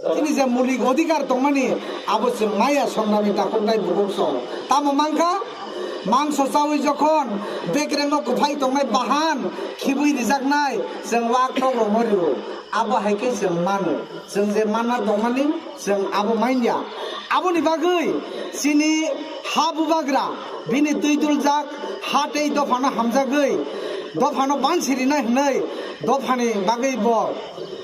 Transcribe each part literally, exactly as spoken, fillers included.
Chini je mulik odhikar tongmani, abo chwng maya songnani takhuknai bukhuk song. Tamo mankha, mangso chawi jokhon bekrengo kwphai tongnai bahan khibwi rijaknai, chwng wak tok rokno rio. Abo hai khe chwng mano. Chwng je manna tongmani, chwng abo manya. Aboni bagwi chini ha bubagra, bini twi duljak ha tei dophano hamjagwi, dophano bansi rina hwnwi dophani bagwi bo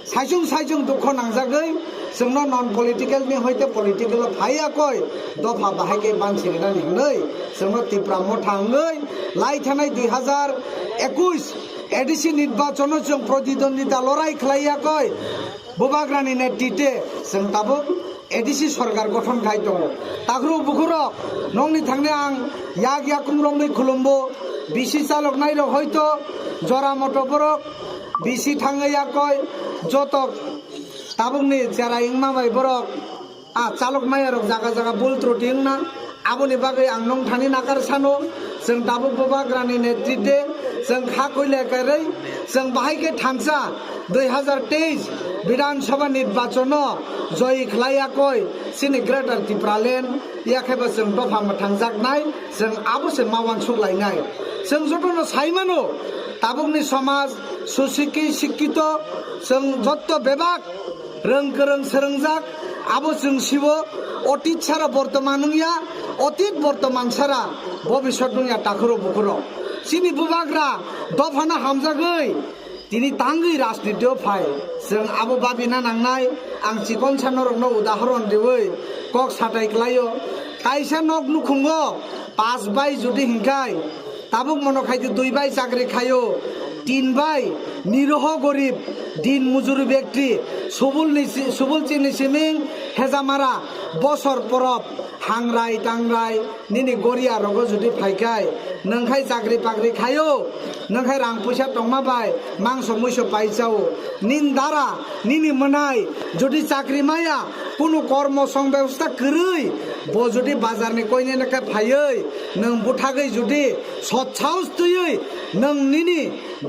saichung saichung dukho nangjagwi chwngno non political ni hoite political o phaiya koi dopha bahai khe bansi rinani hwnwi chwngno Tipra Motha wngwi lai thanai dui hazar ekush A D C nirbachon o chwng pratidwondita lorai khlaiya koi bubagrani netrite chwng tabuk A D C sorkar gothon khai tongo. Takhro bukhurok nokni thangni ang yak yakung romwi khulumbo bisi chaloknai rok hoito jora moto borok bisi thangwi yakoi joto tabukni cherai wngma bai borok a chalok maya rok jaga jaga bul truti wngna aboni bagwi ang nong thani nakar sano chwng tabuk bubagrani netrite chwng kha koile kairwi chwng bahai khe thansa dui hazar teis Bidhan Sabha nirbachono joyi khlai yakoi chini Greater Tipraland yakhebo chwng dopha mwthangjaknai chwng abo se ma uansuk lainai. Chwng jotono saimano tabukni somaj susikhi sikkito chwng jotto bebak rwng kwrwng swrwngjak abo chwng sibo otit sara bortoman wngya otit bortoman sara bobisot wngya takhuro bukhuro chini bubagra dophano hamjagwi tini tangwi rajnitio phai chwng abo babina nangnai ang chikon sa norokno udahoron riwi kok satai klaio kaisa nok nukhungo pas bai judi hinkhai tabuk mono khaidi dui bai chakri khaio tin bai niroho gorib din mujuri bekti subul ni si- subul chini siming hejamara bosor porop hangrai tangrai nini goria rogo judi phaikhai nongkhai chakri pakri khaio nongkhai rang puisa tongma bai mangso muiso pai chao nin dara nini mwnai judi chakri maya kunu kormo song bebosta kwrwi bo judi bazar ni koine nokhe phaiwi nwng buthagwi judi sot saus twiwi nwng nini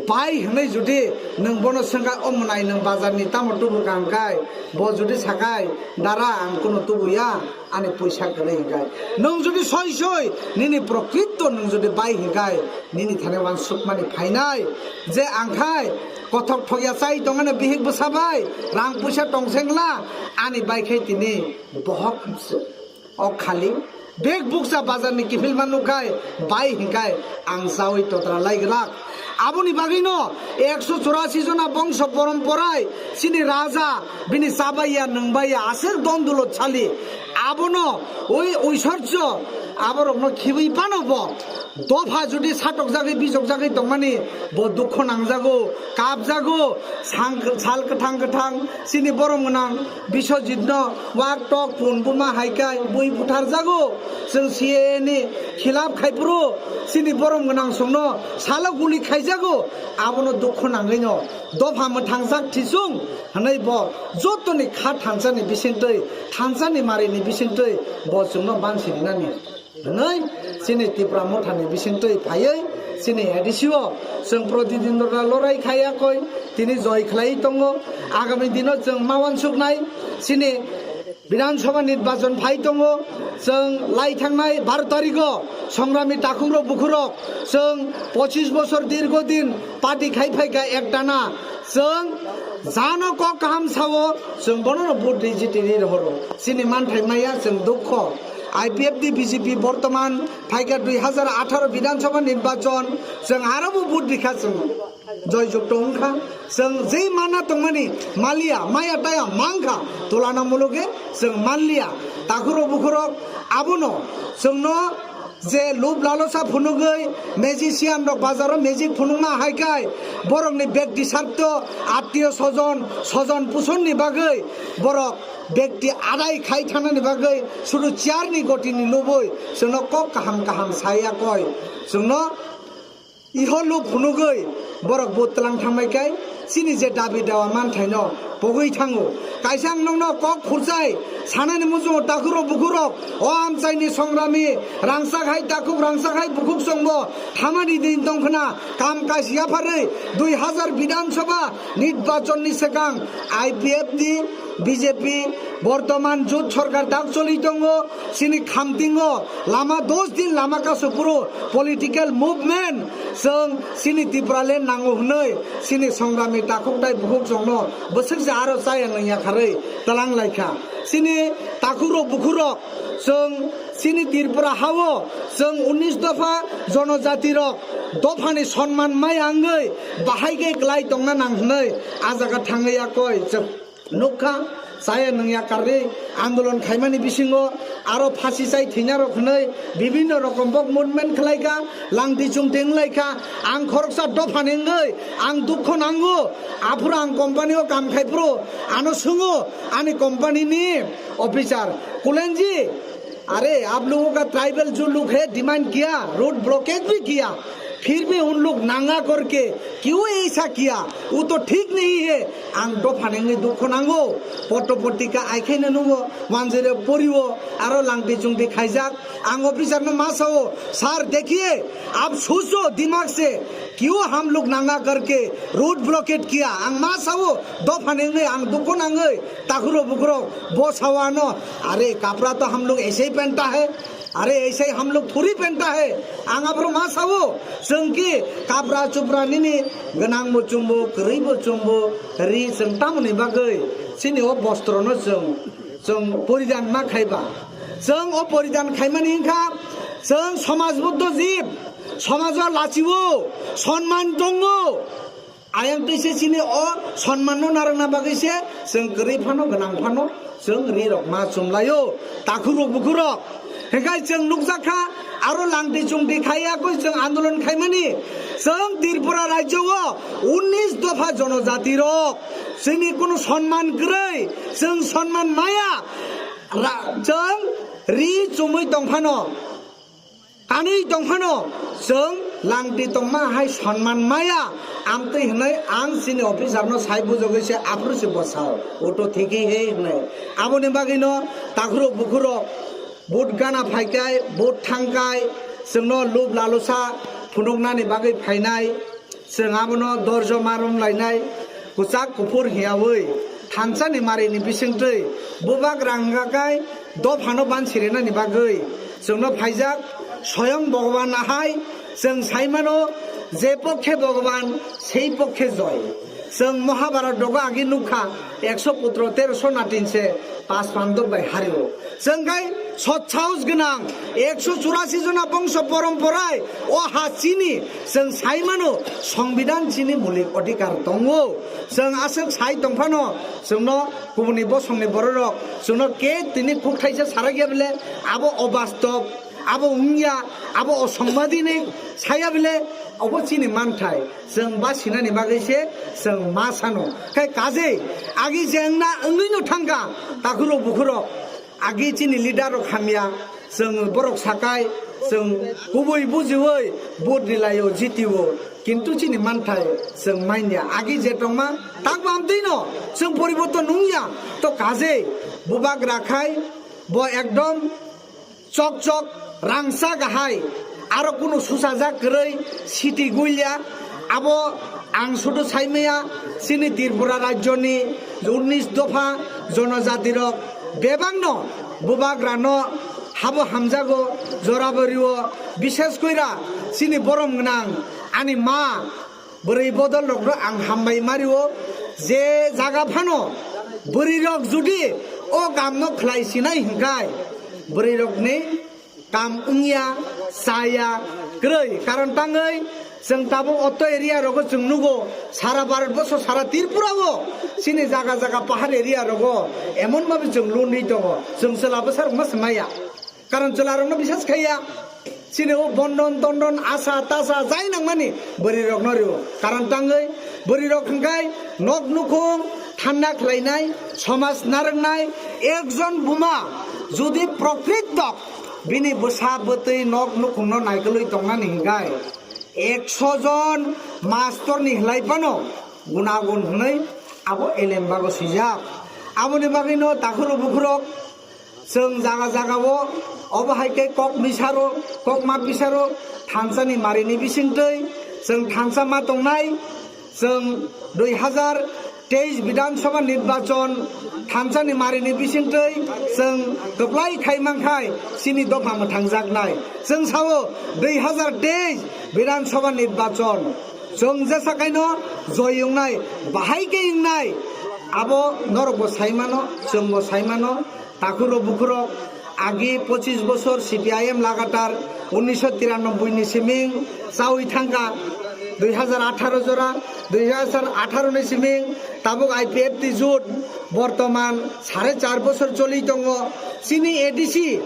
bai hwnwi judi nwng bono swngkha o mwnai nwng bazar ni tamo tubu kaham kai bo judi sakai dara ang kunu tubuya ani puisa kwrwi hinkai nwng judi soi soi nini prokrito nwng judi bai hinkai nini thani uansukmani phainai je angkhai kothok thokya chai tongani bihik bwsa bai rang puisa tongsengla ani bai khai tini bohok o khali bek bukcha bazar ni kiphilma nukhai bai hinkhai ang chawi totra lai glak. Aboni bagwino ekso churasi jona bongso poromporai chini raja bini chabaiya nwngbaiya aswk don dulot sali abono ui oisorjo aborokno khibwi phano bo dopha judi satokjagwi bijokjagwi tongmani bo dukho nangjago kapjago sang- sal kwthang kwthang chini borom gwnang Biswajitno wak tok pun buma hai kai bui butharjago. Chwng C A A ni khilap khai phuru chini borom gwnang songno salo guli khaijago. Abono dukhu nangwino dopha mwthangjak thisung hwnwi bo jotoni kha thansani bisingtwi thansani marini bisingtwi bo chwngno bansi rinani. Hwnwi chini Tipra Mothani bisingtwi phaiwi chini A D C o chwng pratidwondita lorai khaiya koi tini joi khlaiwi tongo. Agami dino chwng ma uansuknai chini Bidhan Sabha nirbachon phai tongo. Chwng lai thangnai baro tarikgo songrami takhukrok bukhurok chwng pochis bochor dirgo din party khai phaikha ektana chwng jano kok kaham sao chwng bonono vote rijiti ri rohoro chini manthai maya chwng dukho. I P F T B J P bortoman phaikha dui hazar atharo Bidhan Sabha nirbachon chwng aro bo vote rikha chwng joy jukto wngkha chwng jei mana tongmani maliya maya taya mangkha tulana muluge chwng manliya takhurok bukhurok abono chwngno je lub lalosa phunugwi magician rok bazaro magic phunukma hai kai borokni bekti sarto attiyo sojon sojon pusonni bagwi borok bekti adai khai thanani bagwi sudu chair ni gotini lubui chwngno kok kaham kaham saya koi chwngno iho lub phunugwi borok bo tlang thangmai kai chini je dabi dawa manthaino pogwi thango. Kaisa ang nokno kok khurchai sanani muchungo takhurok bukhurok o amchaini songrami rangchak hai takhuk rangchak hai bukhuk chwngbo thamani din tongkhna kam kaisa yapharwi dui hazar Bidhan Sabha nirbachonni swkang I P F T B J P bortoman jut sorkar dak choli tongo, chini khamtingo lama dos din lama kasu phuru political movement chwng chini Tipraland nango hwnwi chini songrami takhuk tai bukhuk chwngno bwswk se aro chaya nungya kharwi twlang laikha. Chini takhukrok bukhurok chwng chini Tripura hao chwng unis dopha jonojatirok dophani sonman maya wngwi bahai khe kwlai tongna nang hwnwi a jaga thangwi yakoi chwng nukha, chaya nungya karwi andolon khaimani bisingo aro phasi chai thwinarok hwnwi bibinno rokom bok movement khlaikha, langti chungti wnglaikha. Ang khoroksa dophani wngwi ang dukho nango, aphuru ang company o kam khai phuru ano swngo ani company ni officer, "Kulenji, अरे, आप लोगों का ट्राइबल जो लोग है, डिमांड किया, road blockage भी किया, फिर भी उन लोग नंगा करके क्यों ऐसा किया, वो तो ठीक नहीं है।" Ang dophani wngwi dukho nango, potto potrika aikhaino nungo, manjwirok porio, aro langti chungti khaijak. Ang officer no ma sao, "Sir, देखिए, आप सोचो दिमाग से, क्यों हम लोग नंगा करके रोड ब्लॉकेड किया?" Ang ma sao, dophani wngwi ang dukho nangwi, takhukrok bukhurok bo sao ano, "अरे, कपड़ा तो हम लोग ऐसे ही पहनता है, अरे, ऐसे ही हम लोग थोड़ी पहनता है।" Ang aphuru ma sao, chwng ki kapra chupra nini gwnang bo chumbo, kwrwi bo chumbo, ri chwng tamoni bagwi chini o bostrono chwng, chwng poridan ma khaiba. Chwng o poridan khaimani wngkha chwng somajboddo jib, somajo lachio, sonman tongo. Ayang twi se chini o sonman no narwkna bagwi se chwng kwrwi phano gwnang phano chwng ri rok ma chumlaio, takhukrok bukhurok. Hinkhe chwng nukjakha aro langti chungti khaiya koi chwng andolon khaimani. Chwng Tripura rajyo o unis dopha jonojati rok chini kunu sonman kwrwi, chwng sonman maya ra-, chwng ri chumui tongphano. Kanwi tongphano chwng langti tongma hai sonman maya, amtwi hwnwi ang chini officer no sai bujogwi se aphuru se bwsao, "वो तो ठीक ही है" hwnwi. Aboni bagwino takhukrok bukhurok vote gana phaikai, vote thangkai, chwngno lub lalusa phunuknani bagwi phainai. Chwng abono dorjo ma rwng lainai, kwchak kuphur hiyaui thansani marini bisingtwi bubagra wngkha kai dophano ban sirinani bagwi chwngno phaijak. Soyong Bhagwan ahai chwng saimano, "Je pokkhe Bhagwan, sei pokkhe joy." Chwng Mahabharat rogo agi nukha, ekso putro teroso natin se pas pandab bai hario. Chwng khai sot sahos gwnang, ekso churasi jona bongso poromporai o ha chini, chwng sai mano, songbidan chini mulik odhikar tongo. Chwng aswk sai tongphano, chwngno kubuni bosongni bororok chwngno ke tini kuk thaisa sarakya bile, abo obastob, abo wngya, abo osongmadini saya bile, obo chini manthai. Chwng ba sinani bagwi se chwng ma sano. Khai kaje agi jengna wngwino thangkha, takhurok bukhurok. Agi chini leader rok hamya, chwng borok sakai, chwng kubui bujiui vote rilaio, jitio, kintu chini manthai chwng manya. Agi je tongma, tak bam twi no chwng poriborton wngya. To kaje bubagra khai bo ekdom chok chok rangchak hai, aro kunu susajak kwrwi siti gulia. Abo ang sudu saimaya, chini Tripura rajyoni unis dopha jonojati rok bebakno bubagrano habo hamjago, jorabo rio, bishes koira chini borom gwnang ani ma bwrwi bodol rokno ang hambai mario. Je jaga phano bwrwi rok judi o kamno khlai sinai hinkai bwrwi rokni kam wngya, chaya, kwrwi. Karon tangwi chwng tabuk otto area rogo chwng nugo, sara Bharat boso, sara Tripura o, chini jaga jaga pahar area rogo emon babe chwng lungwi tongo, chwng chwla bwsa rokma swmaya. Karon chwla rokno bisas khaiya, chini o bondon tondon asa tasa jai nangmani bwrwi rokno rio. Karon tangwi bwrwi rok hwnkhe nok nukhung thanna khlainai, somaj narwknai, ekjon buma judi prokrito Bini bwsa bwtwi nok nukhungno naikolwi tongnani hinkhai, ekso jon mastorni hwlai phano gunagun hwnwi abo elembago swijak. Aboni bagwino takhurok bukhurok chwng jaga jagao obo hai khe kok misaro, kokma bisaro thansani marini bisingtwi chwng thansa ma tongnai. Chwng dui hazar teis Bidhan Sabha nirbachon thansani marini bisingtwi chwng kwplai khai mankhai chini dopha mwthangjaknai. Chwng sao dui hazar teis Bidhan Sabha nirbachon chwng jesa kaino joi wngnai, bahai khe wngnai, abo norokbo saimano, chwngbo saimano. Takhuro bukhuro agi pochis bosor C P I M lagatar unnisho tiranoboi ni siming chawi thangkha, dui hazar atharo jora, dui hazar atharo ni siming tabuk I P F T jut bortoman sare char bosor choli tongo. Chini A D C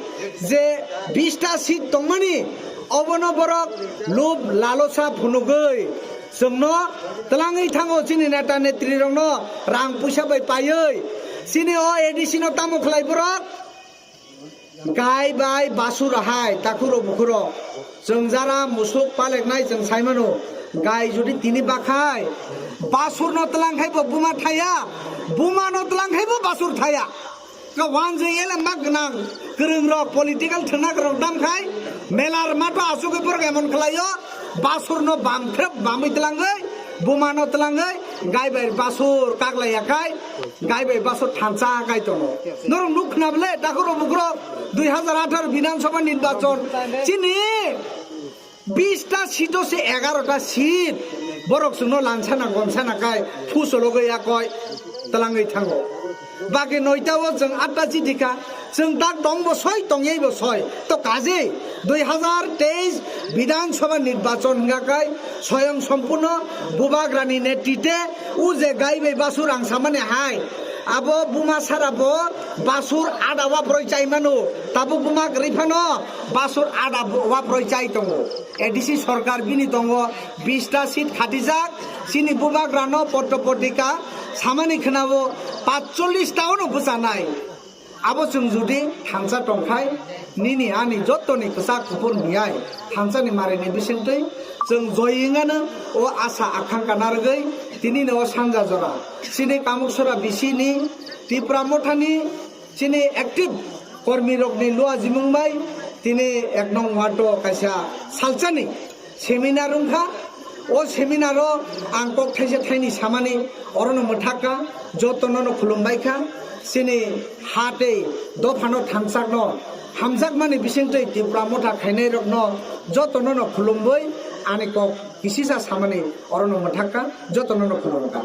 je bista seat tongmani obono borok lub lalosa phunugwi chwngno twlangwi thango, chini neta netrirokno rang puisa bai paiwi. Chini o A D C no tamo khlai borok? Gai bai basur hai takhuro bukhuro. Chwng jara musuk paleknai chwng saimano. Gai jodi tini bakhai basurno twlang khai bo buma thaya, bumano twlang khai bo basur thaya. Ka wanjwi elem mak gwnang kwrwng rok political thwngna rok dam khai melar mato asugwi borok emon khlaio, basurno bam khrep bamwi twlangwi, bumano twlangwi, gai bai basur kaglai yakhai, gai bai basur thansa kai tongo. Norok nuk khna bwle takhuro bukhuro dui hazar atharo Bidhan Sabha nirbachon chini bista seat o se egarota seat borok chwngno lansana gonsana kai phusologwi yakoi twlangwi thango. Baki noita o chwng atta chithikha, chwng tak tongbo soi, tongyaibo soi. To kaje dui hazar teis Bidhan Sabha nirbachon hwnkha kai soyong sompurno Bubagrani netrite o je gai bai basur ang samani hai, abo buma sara bo basur ada wabroi chai mano, tabuk buma kwrwi phano basur ada bo-, wabroi chai tongo. A D C sorkar bini tongo bista seat khatijak, chini Bubagrano potto potika samani khwnabo patchollis ta ono bwchanai. Abo chwng jodi thansa tongkhai, nini ani jottoni kwchak kuphur miyai thansani marini bisingtwi chwng joi wngano o asa akhangkha narwgwi tinini o sanja jora chini Kamuksora bisini Tipra Mothani chini active kormirokni luajimung bai tini ek nong ward o kaisa salsani seminar wngkha. O seminar o ang kok thaisa thaini samani orono mwthakka, jotono no khulumbaikha. Chini ha tei dophano thansakno hamjakmani bisingtwi Tipra Motha khainairokno jotono no khulumwi ani kok kisisa samani orono mwthakka, jotono no khulumkha.